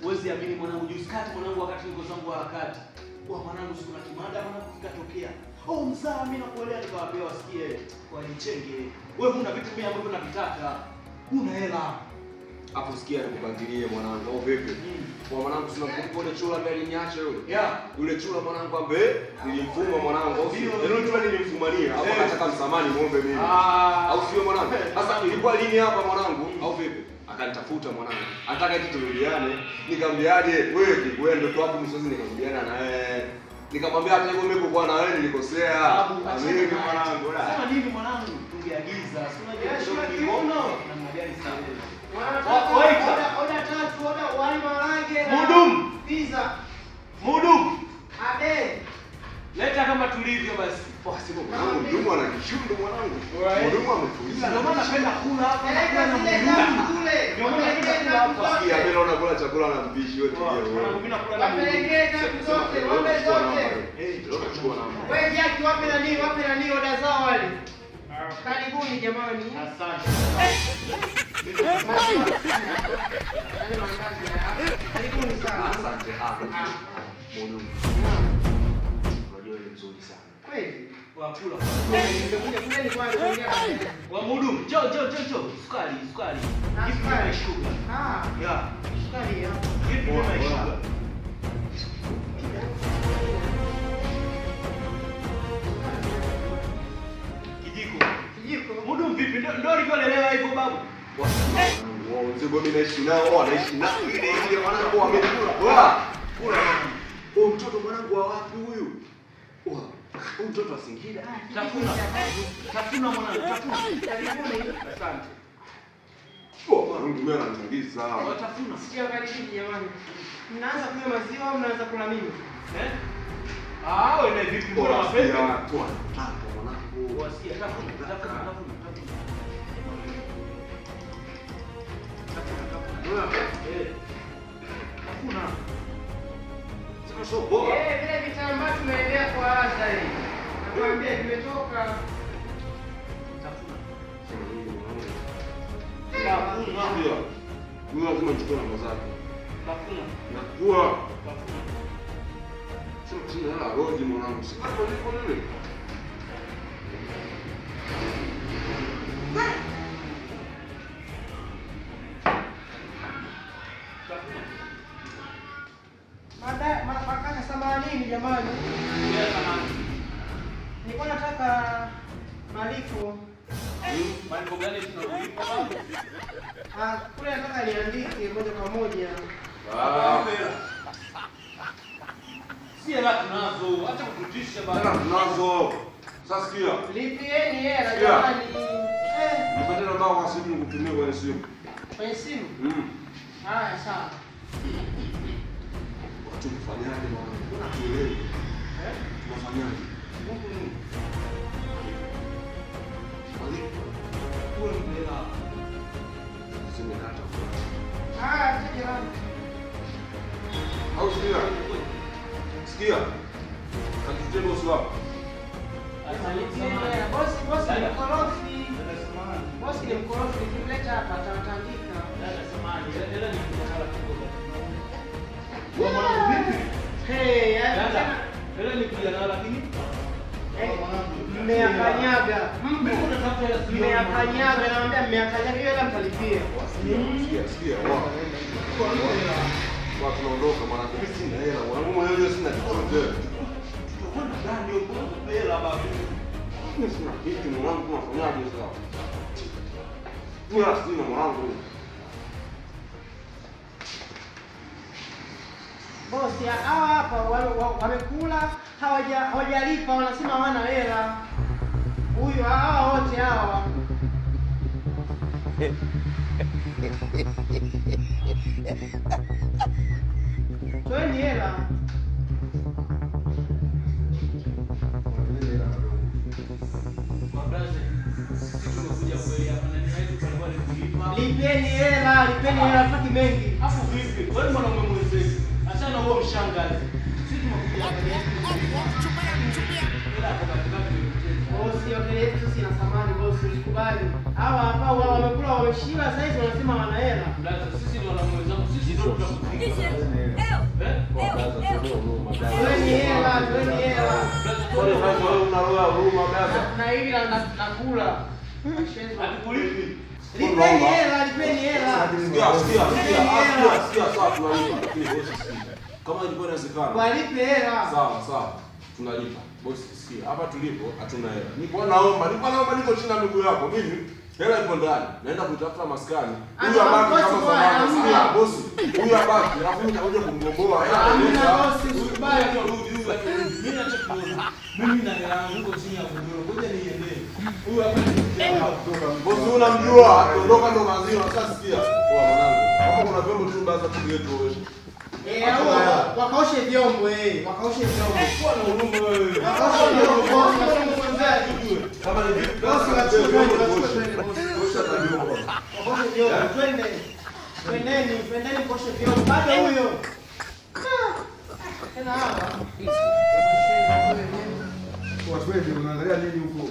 Huwezi amini mwanangu, juzi kati mwanangu wakati niko zangu harakati. Kwa mwanangu siku na kimanda mwanangu kikatokea. Oh mzaa mimi nakuelewa, nikawaambia wasikie wanichenge. Wewe huna vitu mimi ambavyo navitaka. Huna hela. Hapo sikia nikupangilie mwanangu, au vipi? Kwa mwanangu sina kumbuka yule chula ambaye aliniacha yule. Yeah. Yule chula mwanangu ambaye nilimfuma mwanangu, au sio? Yule chula nilimfumania, hapo akataka msamani muombe mimi. Au sio mwanangu? Sasa ilikuwa lini hapa mwanangu, au vipi? Akanitafuta mwanangu. Anataka eti turudiane. Nikamwambiaje? Wewe wewe ndio tu hapo msozi nikarudiana na wewe. Nikamwambia hata hivyo mimi kwa na wewe nilikosea. Mimi mwanangu. Sema nini mwanangu? Tungeagiza. Si unajua namna gani sana. Oda tatu, oda wali maharage na Mhudumu, pizza. Mhudumu. Abe. Leta kama tulivyo basi. Oh, sio mwanangu, mhudumu ana kishundo mwanangu. Mhudumu ametuliza. Ndio maana napenda kula hapa. Peleka zile tatu kule. Ndio maana napenda kula hapa. Sikia, mimi naona kula chakula na mpishi wewe tulia wewe. Mwanangu mimi nakula na mhudumu. Wapelekee tatu zote, wape zote. Leo nachukua namba. Wewe Jackie, wape nani oda zao wale. Karibuni jamani. Asante. Karibuni sana. Asante. Mhudumu. Unajua ni mzuri sana. Kweli? Wakula. Nimekuja kule ni kwa kuongea. Wa mhudumu, njoo njoo njoo njoo. Sukari, sukari. Give me my sugar. Ah. Yeah. Sukari ya. Give me my sugar. Kijiko. Kijiko. Mhudumu vipi? Ndio ulivyolelewa hivyo babu? Mzee mimi naishi nao, wanaishi nao. Ile ile mwanangu wamekula. Kula. Kula. Huyu mtoto mwanangu wa wapi huyu? Huyu mtoto wa Singida. Tafuna. Tafuna mwanangu, tafuna. Asante. Oh, mwanangu mimi ananiingiza. Tafuna. Sikia karibuni jamani. Mnaanza kunywa maziwa au mnaanza kula mimi? Eh? Ah, wewe na vipi mbona mapepe? Toa. Mwanangu. Wasikia tafuna, tafuna, tafuna. Tafuna. Sema sio bora. Vile vitambaa tumeendea kwa adha hii. Nakwambia kimetoka. Tafuna. Sema nini mwanangu? Tafuna. Huyu lazima nichukue namba zake. Tafuna. Nakua. Tafuna. Sema sina hela roji mwanangu. Sasa kwa nini? Makaka samahani jamani. Ndio samahani. Nilikuwa nataka malipo. Malipo gani tunakulipa babu? Ah, kule nataka niandike moja kwa moja. Ah. Si hela tunazo, acha kututisha baba. Hela tunazo. Sasa sikia. Lipieni hela jamani. Nipatie namba kwa simu nikutumie kwenye simu. Kwenye simu? Haya sawa. Tunafanyaje mwanangu? Mbona tuelewi? Eh? Tunafanyaje? Mungu ni. Malipo. Wewe mbela. Zimekata. Ah, jirani. Au sikia. Sikia. Kakitete bosi wako. Asante. Bosi, bosi ni mkorofi. Bosi ni mkorofi, nikimleta hapa atawatandika. Dada samahani, hela ni mshahara kidogo. Hey, dada. Hela ni kijana lakini mmeyakanyaga. Mmeyakanyaga, naambia mmeyakanyaga, hiyo hela mtalipia. Sikia, sikia. Kwa tunaondoka mwanangu. Mimi sina hela, mwanangu mwenyewe sina chochote. Tutakwenda ndani huko hela babu. Mimi sina kitu mwanangu, tunafanyaje sasa? Mimi sina mwanangu. Bosi, hawa hapa wamekula, hawajalipa, wanasema hawana hela. Huyu hawa wote hawa. Toeni hela. Lipeni hela, lipeni hela, hatutaki mengi. Hapo vipi? Wewe mwanaume mwenzetu. Achana huo mshangazi. Sisi tumekuja hapa. Bosi, hoteli yetu sisi ina thamani bosi, usikubali. Hawa hapa wamekula wameshiba, sasa hizi wanasema wana hela. Sisi ni wanaume wenzangu, sisi ndio tutakupiga. hela, toeni hela. Wewe una roho ya huruma baba. Na hivi na nakula. Hatukulipi. Lipeni hela, lipeni hela. Sikia, sikia, sawa tunalipa. Lakini bosi sikia. Kama ilikuwa inawezekana. Walipe hela. Sawa, sawa. Tunalipa. Bosi sikia, hapa tulipo hatuna hela. Nilikuwa naomba, niko chini ya miguu yako. Mimi hela ipo ndani. Naenda kutafuta maskani. Huyu abaki kama zamani. Sikia bosi, huyu abaki, alafu mimi nitakuja kumgomboa. Hela Hamna bosi, usikubali. Mimi nachokiona. Mimi na hela yangu iko chini ya godoro. Ngoja niende. Huyu hapa ni Bosi unamjua, akiondoka ndo maziwa. Sasa sikia. Poa mwanangu. Hapo kuna vyombo tu baza tupige tuoshe. Eh, wakaoshe vyombo eh, wakaoshe vyombo. Kuwa na huruma wewe. Wakaoshe vyombo. Kama ni vipi? Bosi, wachukue twende, bosi. Osha na vyombo. Wakaoshe vyombo, twende. Twendeni, twendeni mkaoshe vyombo. Bado huyo. Tena hapa. Watu wengi unaangalia nini huko?